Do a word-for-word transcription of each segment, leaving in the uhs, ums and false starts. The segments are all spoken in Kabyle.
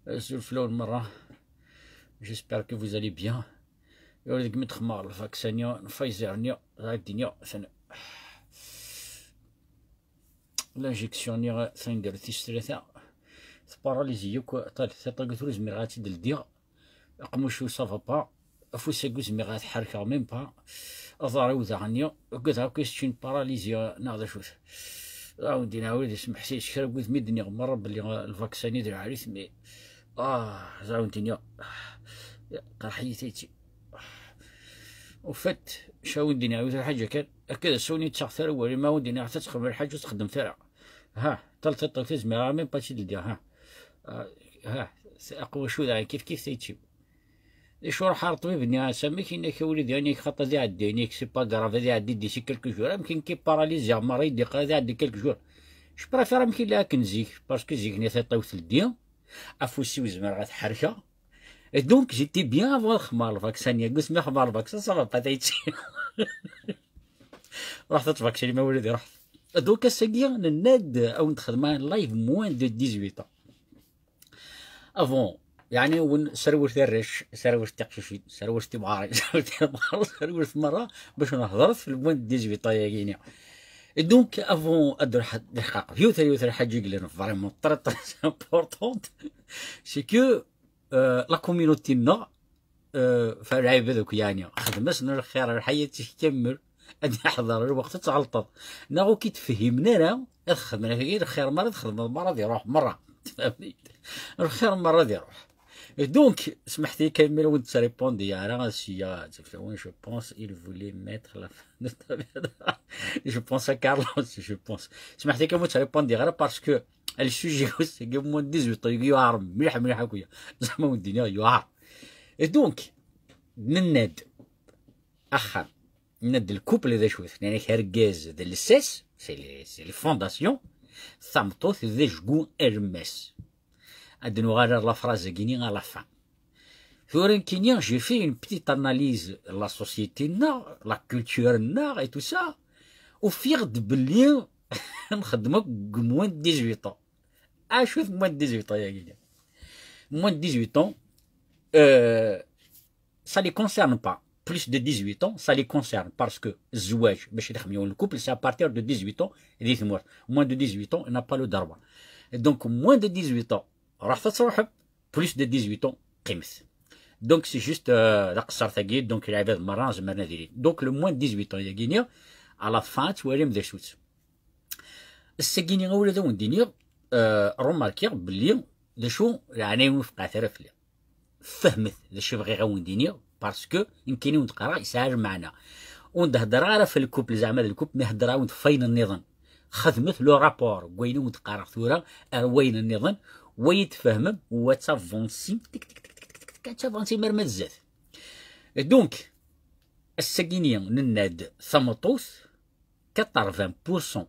Azul fell-awen merra. J'espère que vous allez bien. Ur deg mi d-xemmeɣ lvaksin-nni n Pfizer-nni, ɣer ddin-ya, l'injection-nni, taneggart tis tlata, tparalizi yakk, tal tiṭ-agi ur zmireɣ ad tt-id-ldiɣ. Aqmuc-iw ça va pas. Afus-agi ur zmireɣ ad t-ḥerkeɣ même pas. Aḍar-iw daɣen-nni, ugadeɣ akk c'est une paralysie, neɣ d acu-t. Ad awen-d-iniɣ wid isemḥes-is kra n wudem i d-nniɣ merra belli, euh, lvaksin-nni d lɛali-t, mais, ah, ad awen-d-iniɣ, qerḥ-iyi tayet-iw. Au fait, acu ad awen-d-iniɣ, yiwet lḥaǧa kan, akka d asawen i ttaɣ tara wali, ma ad awen-d-iniɣ ad txedmem lḥaǧa ur txeddmemt ara. Ha, tal tiṭ-iw ur zmireɣ même pas ad tt-id-ldiɣ, ha. Ah, ha, aqwac-iw daɣen kif kif tayet-iw. D acu, ruḥ ar ṭṭbib-nni, a Sami, yenna-k a wlidi, yenna-k xaṭi ad iɛeddi, yenna-k c'est pas grave, ad iɛeddi d'ici quelques jours. Amek yenna-k paraliziɣ merra, i d-iqqar ad iɛeddi quelques jours. Je préfère amek yella akken zik, parce que zik-nni tiṭ-iw teldi, afus-iw zemreɣ ad t-ḥerkeɣ. Et donc, j'étais bien avant ad xemmeɣ lvaksin-nni, deg wasmi xemmeɣ lvaksin, ça va pas tayet-iw. Ruḥet ad tvaksinim a wlidi, ruḥet. Donc, ass-agi, nenna-d, ad wen-d-xedmeɣ live moins de dix-huit ans. Avant, yeɛni, wen serwet arrac, serwet tiqcicin, serwet timɣarin, serwet timɣarin, serwet merra, bac nehḍret f le moins de dix-huit ans-agi-ni. Et donc, avant ad nruḥ ad nḥqaq yiwet, yiwet lḥaǧa i yellan vraiment très, très importante, c'est que, euh, la communauté-nneɣ, euh, f lɛibad akk, yeɛni, xdem-asen lxir, lḥayat-ik kamel, ad iḥḍer lweqt ad tɣelṭeḍ. Neɣ ur k-id-fhimen ara, ad xedmen akagi, lxir merra ad xedmeḍ merra ad iruḥ merra. Tfehmem? Lxir merra ad iruḥ. Et donc, smeḥt-iyi kan mi wen-ttrépondi ara, sya, je pense, il voulait mettre la fin de ta vie. Je pense à Carlos, je pense. Smeḥt-iyi kan ur ttrépondi ara, parce que le sujet, c'est que moins de dix-huit ans, yuɛer mliḥ, mliḥ akk-ya. Zama wen-d-iniɣ yuɛer. Et donc, nenna-d, axxam. Nenna-d le couple d acu-t? Nenna-k argaz d lsas, c'est les, c'est les fondations, tameṭṭut d ajgu alemmas. Ad nuɣal ar la phrase-agi-ni à la fin. Tura nekkini, j'ai fait une petite analyse de la société-nneɣ, la culture-nneɣ et tout ça. Ufiɣ-d belli nxeddem akk deg moins de dix-huit ans. Acu-t moins de dix-huit ans-agi-ni? Moins de dix-huit ans, euh, ça les concerne pas. Plus de dix-huit ans, ça les concerne, parce que zzwaǧ, bac ad ixemmem yiwen le couple, c'est à partir de dix-huit ans, di tmurt. Moins de dix-huit ans, il n'a pas le droit. Donc, moins de dix-huit ans, ruḥet ad truḥem, plus de dix-huit ans, qqimet. Donc, c'est juste, euh, la qessert-agi, donc, lɛibad merra zemren ad ilin. Donc, le moins de dix-huit ans-agi-ni, à la fin, ad twalim d acu-tt. Ass-agi-ni, ula d awen-d-iniɣ, euh, remarkiɣ belli d acu, yeɛni, ur fqɛet ara fell-i. Fehmet d acu i bɣiɣ ad wen-d-iniɣ, parce que nekkini ur d-qqareɣ yesɛa lmeɛna. Ur d-heddreɣ ara f lkupl, zeɛma d lkupl, mi heddreɣ-awen-d f wayen nniḍen. Xedmet le rapport n wayen i wen-d-qqareɣ tura ar wayen nniḍen, wa i tfehmem, wa ad tavansim, tik, tik, tik, tik, tik, tik, ad tavansim arma d zdat. Et donc, ass-agi-ni nenna-d tameṭṭut, quatre-vingts pour cent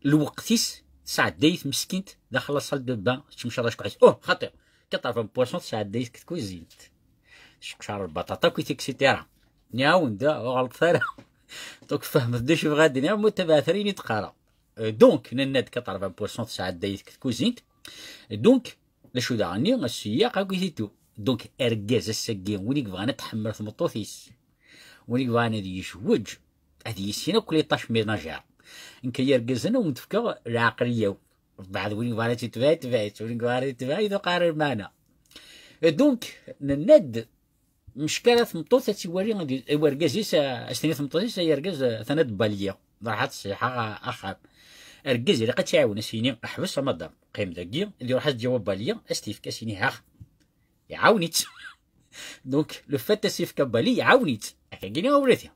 lweqt-is tesɛedday-it meskint daxel la salle de bain, tettmecrac kuḥit. Oh, xaṭi, quatre-vingts pour cent tesɛedday-it deg tkuzint. Tceqcar lbaṭaṭa akkit, et cetera. Nniɣ-awen-d, ur ɣelṭet ara. Donc, fehmet d acu bɣiɣ ad d-iniɣ, ma ur tabaɛet ara ayen i d-qqareɣ. Euh, donc, nenna-d quatre-vingts pour cent tesɛedday-it deg tkuzint. Donc, d acu daɣen-nni, sseyyaqa akkit et tout. Donc, argaz ass-agi, win i yebɣan ad tḥemmel tmeṭṭut-is, win i yebɣan ad yezweǧ, ad yissin akk les tâches ménagères. Nekk ay argaz-nni ad wen-d-fkeɣ lɛeqliya-w. Mbeɛd win yebɣan ad tt-itbeɛ, itbeɛ-itt. Win yebɣan ad itbeɛ, ituq ar lmeɛna. Et donc, nenna-d, mecka ara tmeṭṭut ad tiwali, ad i-, i wergaz-is, a-, as-tini tmeṭṭut-is, ay argaz, atan ad baliyeɣ. Ṛuḥ ad ṣṣiḥeɣ a-, axxam. Argaz ilaq ad tt-iɛiwen, as-yini, ḥbes a madam, qqim dagi, ad iṛuḥ ad s-d-yawi baliya, ad s-t-yefk, as-yini, hax. Iɛawen-itt. Donc, le fait ad s-yefk abali, iɛawen-itt. Akkagi-ni a wladi.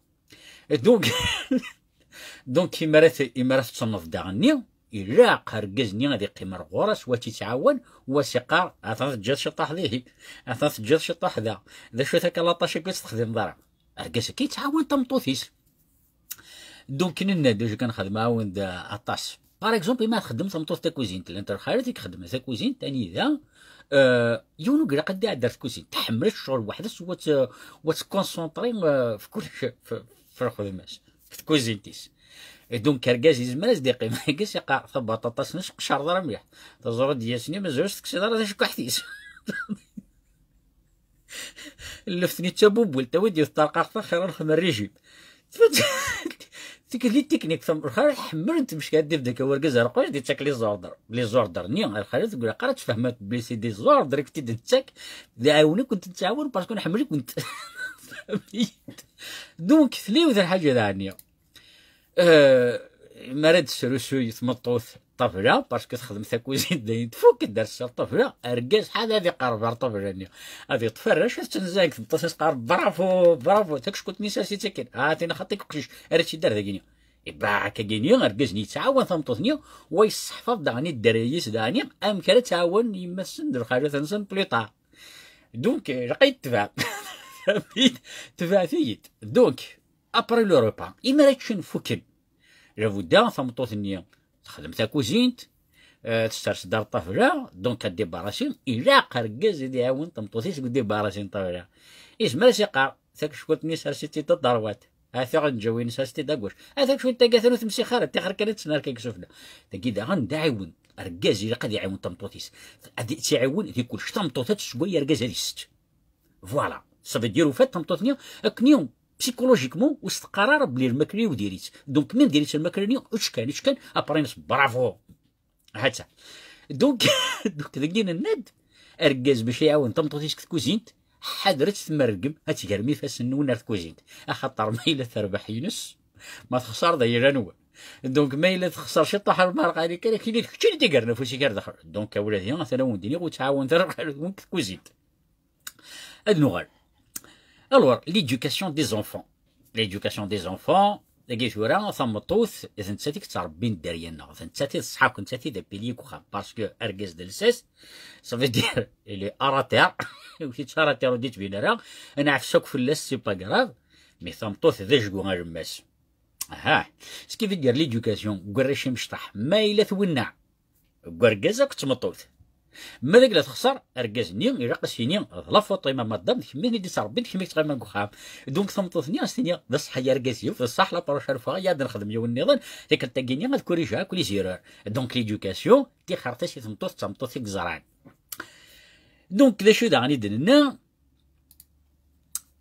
Donc, donc, imi ara t-, imi ara tettenneḍ daɣen-nni, ilaq argaz-nni ad iqqim ar ɣur-s, wa tt-ittɛawan, wa s-iqqar, atan teǧǧiḍ ciṭṭaḥ dihi, atan teǧǧiḍ ciṭṭaḥ da. D acu-t akka laṭac-agi ur tt-texdimeḍ ara? Argaz-agi yettɛawan tameṭṭut-is. Donc, nenna-d, acu kan xedmeɣ-awen-d, euh, aṭas. Par exemple, imi txeddem tmeṭṭut takuzint, llant lxalat i ixeddmen takuzint, anida, euh, yiwen ur ilaq ad d-iɛeddi ar tkuzint. Tḥemmel ccɣel weḥd-s, wa tt-, wa tkunṣunṭri, euh, f kullec, f, f lxedma-s, f tkuzint-is. Et donc argaz yezmer ad s-d-iqqim dagi, s-iqqar tabaṭaṭa-s ur tqeccer ara mliḥ. Taẓuri d-yasen mazal ur s-teksiḍ ara tacekkaḥt-is. Lleft-nni d tabubult, tawi-d yiwet tarqaɣt axir ad nexdem rrijim. Tigi d tiknik tamecḥaḥt, ḥemmlent mecka ad d-ibdek wergaz ar lqac d-ittak les ordres. Les ordres-nni ar lxir tqul aqar ad tfehmeḍ belli c'est des ordres i kent-id-nettak, d aɛiwen i kent-nettɛawan parce que nḥemmel-ikent. Donc tella yiwet lḥaǧa daɣenni. Euh, mi ara d-tesrusuy tmeṭṭut ṭṭabla, parce que texdem takuzint dayen tfuk, ad d-ters ṭṭabla, argaz ḥad ad iqerreb ar ṭṭabla-nni. Ad iṭṭef arrac, ad tt-nzag tmeṭṭut-is, teqqar bravo, bravo, takeckuṭ-nni sers-itt akken. Ah, tin xaṭi uqcic, ara tt-idder dagini. Ibaɛek agini, argaz-nni yettɛawan tameṭṭut-nni, wa yesseḥfaḍ daɣen i dderya-is daɣen, amek ara ttɛawan yemma-tsen d lxalat-nsen plus tard. Donc, ilaq ad yi-tebɛem. Tebɛet-iyi-d. Donc, après le repas, imi ara ččen fukken. Labudda tameṭṭut-nni texdem takuzint, euh, tessers-d ar ṭṭabla, donc ad débarrasser, ilaq argaz ad iɛawen tameṭṭut-is deg débarrasser n ṭṭabla. Yezmer ad s-iqqar, takeckuṭ-nni sers-itt-id d droite. Ata ɣenǧawin sers-itt-id d gauche. Ata takeckuṭ-agi atan ur temsix ara, tixer kan ad tnerka deg sufella. Tagi daɣen d aɛiwen. Argaz ilaq ad iɛiwen tameṭṭut-is. Ad tt-iɛiwen di kullec. Tameṭṭut ad tessewway, argaz ad isett. Voilà. Ça veut dire, au fait, tameṭṭut-nni, akken psychologiquement, ur s-teqqar ara belli lmakla-iw diri-tt. Donc, même diri-tt lmakla-nni, ečč kan, ečč kan, après-nnes, bravo. Ha-tt-a. Donc, donc, dagi nenna-d, argaz bac iɛawen tameṭṭut-is deg tkuzint, ḥadret tmerrgem, ad tgerrem ifassen-nwen ar tkuzint. Axaṭer ma yella terbeḥ ines, ma texṣer d ayla-nwen. Donc, ma yella texṣer ciṭuḥ ar lmerqa-nni kan, akken d kečč i d-igerren afus-ik ar daxel. Donc, a wladi, atan a wen-d-iniɣ, ur ttɛawanet ara lxalat-nwen deg tkuzint. Ad nuɣal. Alors, l'éducation des enfants. L'éducation des enfants, dagi tura, tameṭṭut, d nettat i yettrebbin dderya-nneɣ. D nettat i d ṣṣeḥ akk, d nettat i d apilier deg uxxam. Parce que argaz d lsas, ça veut dire, il est à terre. Ur yettara terre, ur d-yettbin ara. Ad nɛeffes akk fell-as, c'est pas grave. Mais tameṭṭut d ajgu alemmas. Aha. Ce qui veut dire l'éducation, deg warrac imecṭaḥ. Ma yella twenneɛ, deg urgaz akked tmeṭṭut. Ma d agla texṣer, argaz-nni ilaq ad s-yini, d la faute i ma madame, d kemm i d-ittrebbin, d kemm i yettɣiman deg uxxam. Donc tameṭṭut-nni ad s-tini, d ṣṣeḥ ay argaz-iw, d ṣṣeḥ la prochaine fois, ad nexdem yiwen nniḍen, tikkelt-agi-nni ad corriger akk les erreurs. Donc l'éducation, tixert-as i tmeṭṭut, d tameṭṭut i yeẓran. Donc d acu daɣen i d-nenna?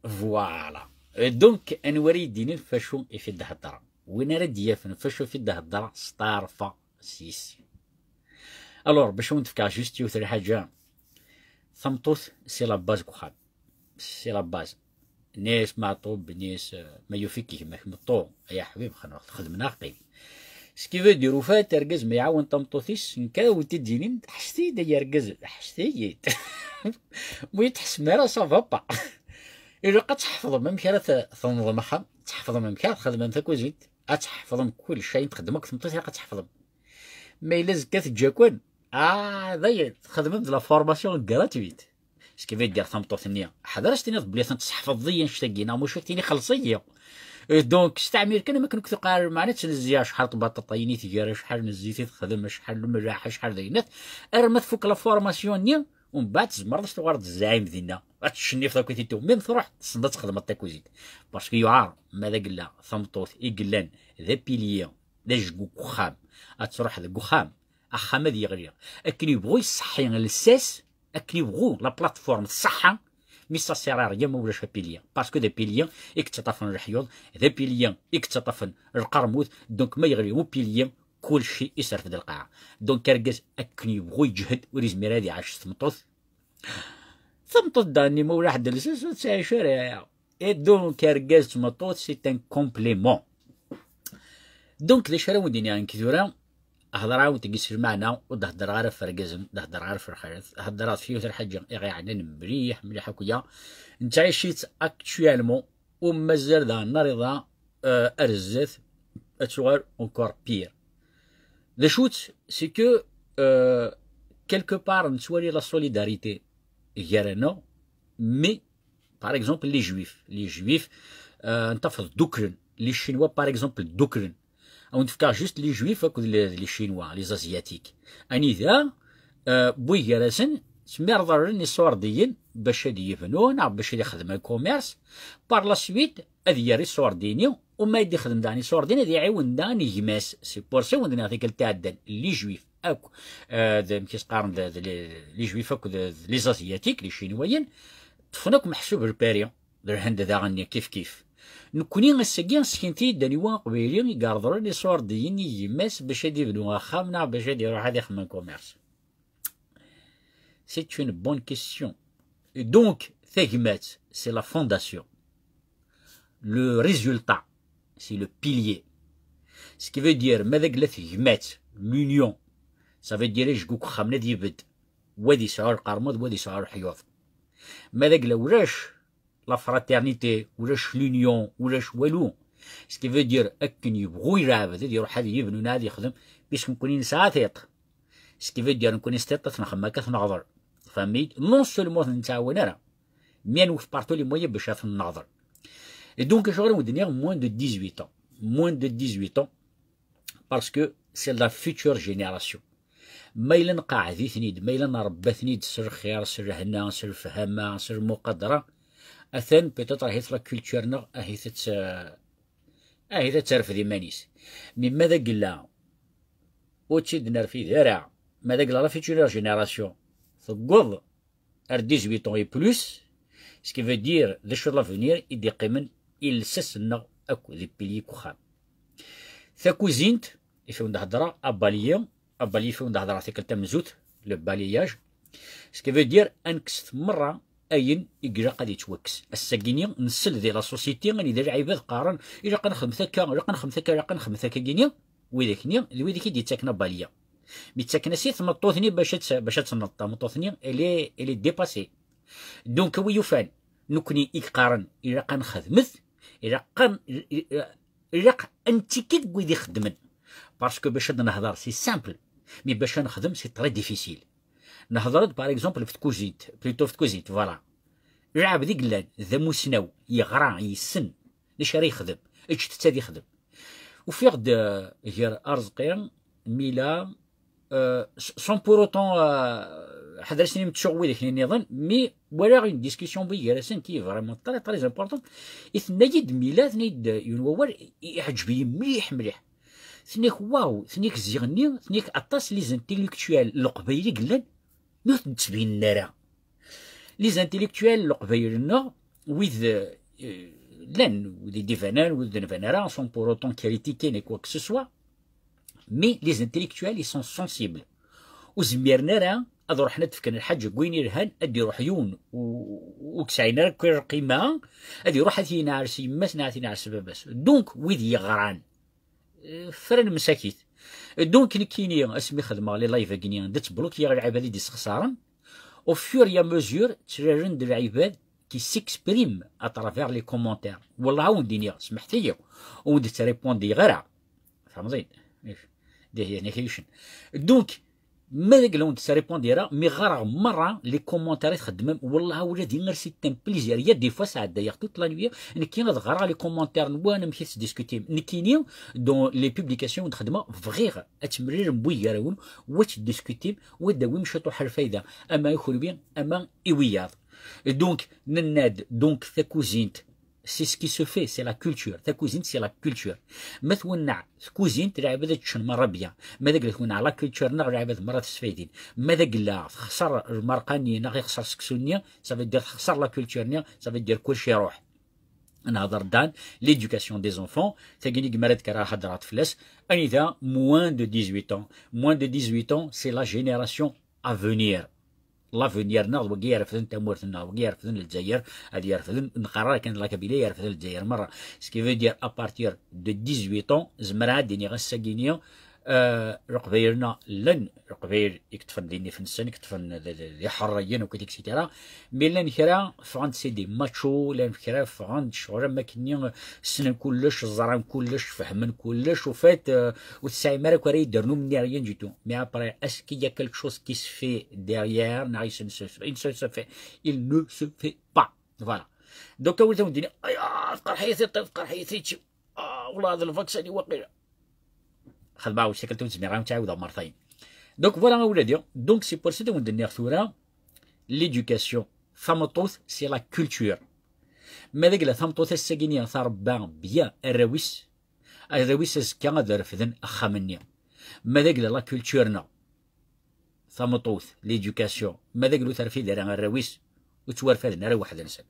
Voilà. Euh, donc, anwa ara yi-d-inin f wacu i fi d-heddreɣ? Win ara d-yafen f wacu i fi d-heddreɣ, steɛrfeɣ s yis-s. Alors, bac ad wen-d-fkeɣ juste yiwet lḥaǧa, tameṭṭut, c'est la base deg uxxam. C'est la base. Nis Meɛṭub, nis, euh, ma yufi-k gma-k meṭṭu, ay aḥbib, xedmeɣ, xedmen-aɣ qim. Ce qui veut dire, au fait, argaz ma iɛawen tameṭṭut-is, nekk ara wen-t-id-yinin, ḥesset-iyi-d ay argaz, ḥesset-iyi-d. Ma ur yi-tḥessem ara, ça va pas. Ilaq ad tḥefḍem amek ara t-, tenḍem axxam, ad tḥefḍem amek ara txedmem takuzint, ad tḥefḍem kullec ayen txeddem akk tmeṭṭut, ilaq ad tḥefḍem. Ma yella zekka teǧǧa-ken, ah, dayen, txedmem de la formation gratuite. Ce qui veut dire tameṭṭut-nni, ḥader ad s-tiniḍ belli atan tesseḥfaḍeḍ-iyi annect-agi, neɣ muc ad k-tini xelleṣ-iyi. Euh, donc, steɛmil kan am akken ur k-tuqeɛ ara lmeɛna, ad tt-nezzi acḥal n tbaṭaṭayin i tger, acḥal n zzit i texdem, acḥal n lemlaḥ, acḥal d ayennat, arma tfuk la formation-nni, umbeɛd tzemreḍ ad s-tuɣaleḍ d zɛim dinna. Ad tcenniḍ akk i titu. Même truḥ, tessneḍ ad txedmeḍ takuzint. Parce que yuɛer, ma d agella, tameṭṭut i yellan d apilier, d ajgu deg uxxam, ad truḥ deg uxxam, axxam ad yeɣli. Akken yebɣu yesseḥḥi lsas, akken yebɣu la plateforme tṣeḥḥa, mi ça sert à rien ma ulac apilier. Parce que d apilier i yettaṭṭafen leḥyuḍ, d apilier i yettaṭṭafen lqermud, donc ma yeɣli upilier, kulci iserfed lqaɛa. Donc argaz akken yebɣu yeǧhed, ur yezmir ad iɛac s tmeṭṭut. Tameṭṭut daɣenni ma ulac ḥedd lsas ur tettɛic ara. Et donc argaz d tmeṭṭut, c'est un complément. Donc d acu ara wen-d-iniɣ nekk tura? Hedreɣ-awent deg-s lmeɛna, ur d-heddreɣ ara ɣef irgazen, d-heddreɣ ara ɣef lxalat. Heddreɣ ɣef yiwet lḥaǧa i ɣ-iɛnan mliḥ, mliḥ akk-ya. Nettɛic-itt actuellement, u mazal daɣen nariḍa, euh, ar zdat ad tuɣal encore pire. D acu-tt? C'est que, euh, quelque part, nettwali la solidarité gar-aneɣ, mais, par exemple, les juifs, les juifs, euh, ad tafeḍ dduklen, les chinois, par exemple, dduklen. Ad wen-d-fkeɣ juste les juifs akked les, les chinois, les asiatiques. Anida, euh, wwin gar-asen, ttmirḍalen iṣurdiyen bac ad yebnu neɣ bac ad ixdem commerce. Par la suite, ad yerr iṣurdiyen-nni Uma i d-ixdem daɣen iṣurdiyen, ad iɛiwen daɣen gma-s. C'est pour ça i wen-d-nniɣ tikkelt iɛeddan, les juifs akk, euh, d amek i s-qqaren, d, d les, les juifs akk d, d les asiatiques, les chinois-yen, ṭṭfen akk meḥsub Lpari, d Lhend daɣen kif kif. Nekkni ass-agi skin-t-id aniwa aqbayli i ireḍlen iṣurdiyen i gma-s bac ad ibnu axxam neɣ bac ad iruḥ ad ixemmem commerce. C'est une bonne question. Et donc, tagmat, c'est la fondation. Le résultat, c'est le pilier. Ce qui veut dire, ma d agla tegmat, l'union, ça veut dire ijguk xxamen ad yibed, wa ad yesɛu lqermud, wa ad yesɛu leḥyuḍ. Ma d agla ulac la fraternité, ulac l'union, ulac walu. Ce qui veut dire, akken yebɣu lɛebd ad iruḥ ad yibnu neɣ ad yexdem, puisque nekkni nesɛa tiṭ. Ce qui veut dire, nekkni s tiṭ ad t-nxemmem akka ad t-neɣḍel. Tfehmem-iyi? Non seulement ur t-nettɛawan ara, mais ad nwet partout les moyens bac ad t-neɣḍel. Et donc, acuɣer i wen-d-nniɣ moins de dix-huit ans? Moins de dix-huit ans, parce que c'est la future génération. Ma yella nqeɛɛed-iten-id, ma yella nrebba-ten-id s lxir, s lehna, s lefhama, s lmuqadra, atan peut-être ahat la culture-nneɣ ahat ad tt-, ahat ad terfed iman-is. Mais ma d agella ur tt-id-nerfid ara, ma d agella la future génération tewweḍ ar dix-huit ans et plus, ce qui veut dire d acu d l'avenir i d-iqqimen i lsas-nneɣ akk d piliers n uxxam. Takuzint, ifen d-hedreɣ, abaliya, abaliya ifen d-hedreɣ tikkelt tamezwarut, le balayage, ce qui veut dire ad nekkset merra ayen i ilaq ad yettwakkes. Ass-agi-ni nsel di la société, anida lɛibad qqaren ilaq ad nexdem akka, ilaq ad nexdem akka, ilaq ad nexdem akka-gini, widak-nni d widak i d-yettaken abaliya. Mi ttaken-as i tmeṭṭut-nni bac ad tt-, bac ad tenneḍ, tameṭṭut-nni elle est, elle est dépassée. Donc, wi yufan, nekkni i yeqqaren ilaq ad nexdmet, ilaq ad, ilaq ad nettekki deg wid ixeddmen. Parce que bac ad nehder, c'est simple, mais bac ad nexdem, c'est très difficile. Nehder-d, par exemple, f tkuzint, plutôt f tkuzint, voilà. Lɛebd i yellan d amusnaw, yeɣra, yessen d acu ara yexdem, ǧǧet-t ad yexdem. Ufiɣ-d, euh, gar Arezqi, Mila, euh, s-, sans pour autant, euh, ḥader asmi ttuɣ widak nniḍen, mi walaɣ une discussion bu gar-asen qui est vraiment très, très importante. I tenna-yi-d Mila, tenna-yi-d yiwen wawal i-, iɛǧeb-iyi mliḥ, mliḥ. Tenna-k, waw, tenna-k ziɣ-nni, tenna-k aṭas les intellectuels n Leqbayel i yellan, ur ten-ttbinen ara. Les intellectuels n Leqbayel-nneɣ, wid, euh, llan, wid i d-ibanen, wid ur d-nban ara, sans pour autant critiquer ni quoi que ce soit, mais les intellectuels, ils sont sensibles. Ur zmiren ara ad ruḥen ad d-fken lḥaǧa deg wayen yelhan, ad d-iruḥ yiwen u-, ur yesɛin ara akk lqima, ad iruḥ ad t-yenɛel s yemma-s neɣ ad t-yenɛel s baba-s. Donc, wid yeɣran, euh, fran msakit. Donc, nekkini, asmi xedmeɣ les lives-agi-ni, d ttblokiyeɣ lɛibad i d-issexsaren. Au fur et à mesure, ttraren-d lɛibad qui s'expriment à travers les commentaires. Wallah, ad wen-d-iniɣ, smeḥt-iyi, ur wen-d-ttrépondyeɣ ara. Tfehmeḍ-iyi? Des, des négociations. Donc, ma d agla ur wen-d-ttrépondyeɣ ara, mi ɣareɣ merra les commentaires i txeddmem, wallah, ula d iɣersi un plaisir. Il y a des fois, sɛeddayeɣ toute la nuit, nekki ad ɣareɣ les commentaires-nwen, amek i tettdiskutim. Nekkini, dans les publications i d-xeddmeɣ, bɣiɣ ad temlilem bu gar-awen, wa tettdiskutim, wa d-tawim ciṭuḥ lfayda, ama i kunwi, ama i wiyaḍ. Donc, nenna-d, donc, takuzint, c'est ce qui se fait, c'est la culture. Takuzint, c'est la culture. Ma twenneɛ tkuzint, lɛibad ad ččen merra bien. Ma d agla twenneɛ la culture-nneɣ, lɛibad merra tesfaydin. Ma d agla texṣer lmerqa-nni neɣ ixṣer seksu-nni, ça veut dire texṣer la culture-nni, ça veut dire kullec iruḥ. Nehder dan l'éducation des enfants, tagini gmara d kara hedrat fell-as, anida moins de dix-huit ans. Moins de dix-huit ans, c'est la génération à venir. L'avenir-nneɣ, d wagi irefden tamurt-nneɣ, d wagi irefden Lezzayer, ad irefden, neqqar akken la Kabylie irefden Lezzayer merra. Ce qui veut dire, à partir de dix-huit ans, zemreɣ ad d-iniɣ ass-agi-ni, euh, Leqbayel-nneɣ llan, Leqbayel i yeṭṭfen di nnif-nsen, i yeṭṭfen d, d, d iḥerriyen, akked et cetera. Mais llan kra ffɣen-d c'est des machos, llan kra ffɣen-d ccɣel am wakken-nni ssnen kullec, ẓran kullec, fehmen kullec, au fait, euh, ur tesɛim ara akk ara yi-d-ternum ni rien du tout. Mais après, est-ce qu'il y a quelque chose qui se fait derrière? Non, il se, il se, il ne se fait, il ne se fait pas. Voilà. Donc, awal tawen-d-ini, aya, tqerḥ-iyi tiṭ, tqerḥ-iyi tičči. Ah, والله هذا الفاكسان waqila. Xedmeɣ-as tikkelt ur zmireɣ ad tt-ɛawdeɣ mertayen. Donc, voilà, a wladi. Donc, c'est pour ça i wen-d-nniɣ tura, l'éducation, tameṭṭut, c'est la culture. Ma d agla tameṭṭut ass-agi-nni tṛebba bien arraw-is, arraw-is azekka ad refden axxam-nni. Ma d agla la culture-nneɣ, tameṭṭut, l'éducation, ma d agla ur terfid ara arraw-is, ur ttwarfaden ara weḥd-nsen.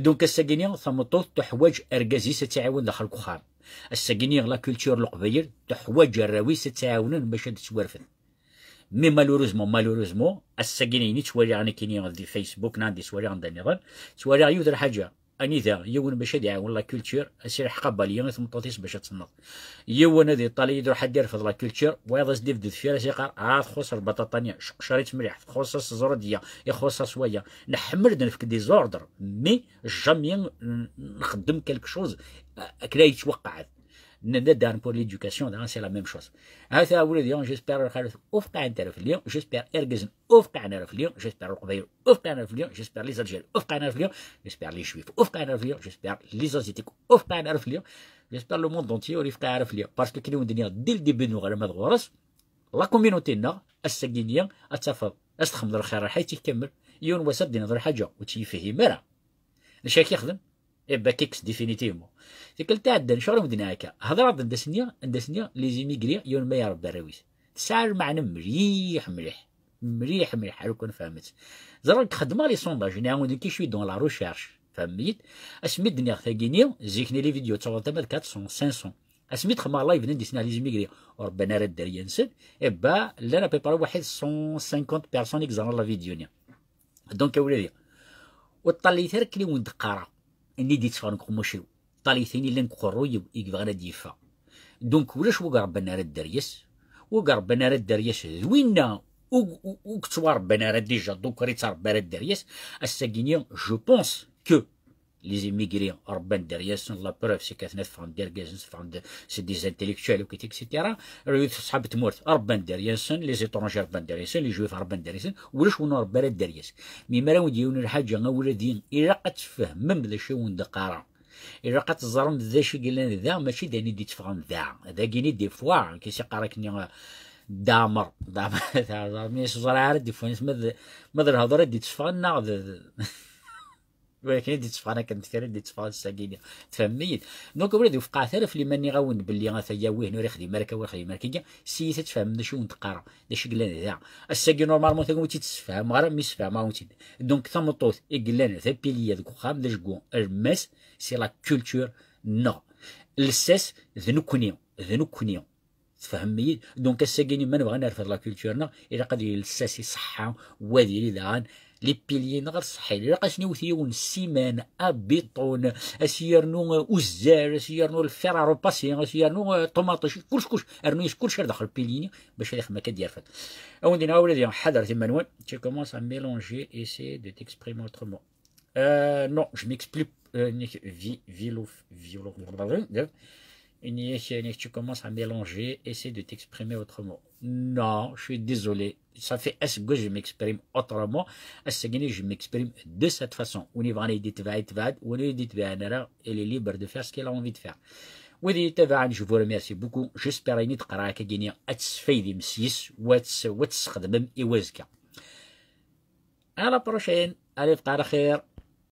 Donc ass-agi-nni tameṭṭut teḥwaǧ argaz-is ad tt-iɛiwen daxel n uxxam. Ass-agi-nni la culture n Leqbayel teḥwaǧ arraw-is ad tt-iɛiwnen bac ad ttwarfed. Mais malheureusement, malheureusement, ass-agi-nni i ttwaliɣ nekkini di Facebook, neɣ di ttwaliɣ anda nniḍen, ttwaliɣ yiwet n lḥaǧa. Anida yiwen bac ad iɛawen la culture, ad s-ilḥeq abali i tmeṭṭut-is bac ad tenneḍ. Yiwen ad iṭali, ad iruḥ ad d-irfed la culture, wayeḍ ad s-d-ibedd deffir, ad s-iqqar: "Ah, txuṣṣ lbaṭaṭa-nni, ceqcer-itt mliḥ, txuṣṣ-as ẓrudya, ixuṣṣ-as waya." Nḥemmel ad nefk des ordres, mais jamais n-, nxeddem quelque chose, euh, akken ay yettwaqqeɛd. Nenna-d pour l'éducation, daɣen c'est la même chose. Hata ula d yiwen, j'espère lxalat ur fqiɛent ara fell-i, j'espère irgazen ur fqiɛen ara fell-i, j'espère Leqbayel ur fqiɛen ara fell-i, j'espère les Algériens ur fqiɛen ara fell-i, j'espère les Juifs ur fqiɛen ara fell-i, j'espère les Asiatiques ur fqiɛen ara fell-i, j'espère le monde entier ur ifqiɛ ara fell-i. Parce que akken i wen-d-nniɣ dès le début n uɣalam ad ɣur-s, la communauté-nneɣ, ass-agi-nni ad tafeḍ, ad s-txedmeḍ lxir lḥayat-ik kamel, yiwen wass ad d-tiniḍ lḥaǧa ur tt-yefhim ara. D acu ara k-yexdem? Eh ben, kiks, définitivement. Tikkelt iɛeddan, ccɣel i wen-d-nniɣ akka. Hedreɣ-d anda s-nniɣ, anda s-nniɣ, les immigrés, yiwen ma iṛebba arraw-is. Tesɛa lmeɛna mliḥ, mliḥ. Mliḥ, mliḥ, ḥalu kan fehmet. Ẓriɣ xeddmeɣ les sondages, nniɣ-awen-d nekk je suis dans la recherche. Tfehmem-iyi-d? Asmi d-nniɣ tagi-nni, zik-nni les vidéos ttawḍent ama d quatre cents, cinq cents. Asmi d-xedmeɣ live-nni d-isnaɣ les immigrés ur rebban ara dderya-nsen, eh ben, llan à peu près waḥid cent cinquante personnes i yeẓran la vidéo-nni. Donc, a wladi, ur ṭṭalayet ara akken i wen-d-qqareɣ, nni d-yetteffɣen deg uqemmuc-iw. Ṭṭalayet ayen yellan deg uqerruy-iw i yebɣan ad d-yeffeɣ. Donc, ulac wi iṛebban ara dderya-s, wi iṛebban ara dderya-s d winna ur, ur, ur yettwaṛebban ara déjà, donc ur ittṛebba ara dderya-s. Ass-agi-nni, je pense que les immigrés ṛebban dderya-nsen, la preuve, c'est que atna ffɣen-d irgazen, ffɣen-d, c'est des intellectuels, ok, et cetera. Rwit ṣṣḥab tmurt, ṛebban dderya-nsen, les étrangers ṛebban dderya-nsen, les juifs ṛebban dderya-nsen, ulac win ur iṛebba ara dderya-s. Mi mi ara wen-d-yiwen lḥaǧa, a wladi, ilaq ad tfehmem d acu i wen-d-qqareɣ. Ilaq ad teẓrem d acu i yellan da, mačči d ayen i d-itteffɣen da. Dagi-ni, des fois, kis iqqar akken, eh, Dda Ɛmer, Dda Ɛmer, Dda Ɛmer, mi s-ẓriɣ ara d-iffɣen, ma d, ma d lehdur i d-itteffɣen, neɣ d, d, walakin i d-itteffɣen akken deffir i d-itteffɣen ass-agi-nni. Tfehmem-iyi-d? Donc, ula d ufqeɛet ara fell-i ma nniɣ-awen-d belli ata ya win ur ixdim ara akka, ur ixdim ara akka. Siyit ad tfehmem d acu i wen-d-qqareɣ, d acu i yellan da. Ass-agi, normalement, tagnit ur tt-id-ssefhameɣ ara, mi ssefhameɣ-awen-tt-id. Donc, tameṭṭut i yellan d apilier deg uxxam, d ajgu alemmas, c'est la culture-nneɣ. Lsas d nekkni, d nekkni. Tfehmem-iyi? Donc, ass-agi-nni, ma nebɣa ad nerfed la culture-nneɣ, ilaq ad yili lsas iṣeḥḥa, u ad yili daɣen les piliers-nneɣ ad ṣeḥḥin. Ilaq ad sen-iwet yiwen ssiman, abiṭun, ad s-yernu, euh, uzzal, ad s-yernu le fer à repasser, ad s-yernu, euh, ṭumaṭic, kullec, kullec, rnu-yas kullec ar daxel pilier-nni bac ad ixdem akka ad yerfed. A wen-d-iniɣ a wladi, ḥadret iman-nwen, tu commences à mélanger, essaie de t'exprimer autrement. Euh, non, je m'explique. Euh, nek vi-, vilo-, vilo-, nek, nek, tu commences à mélanger, essaie de t'exprimer autrement. Non, je suis désolé. Ça fait aseggas je m'exprime autrement. Ass-agi-nni, je m'exprime de cette façon. Win yebɣan ad yi-d-itbeɛ, itbeɛ-d. Win ur yi-d-itbiɛen ara, il est libre de faire ce qu'il a envie de faire. Wid i yi-ttabaɛen, je vous remercie beaucoup. J'espère ayen i d-qqareɣ akka-agi-nni ad tesfaydim s-yes, u ad tes-, u ad tesxedmem i wazekka. À la prochaine. Allez, bqa ɛla xir.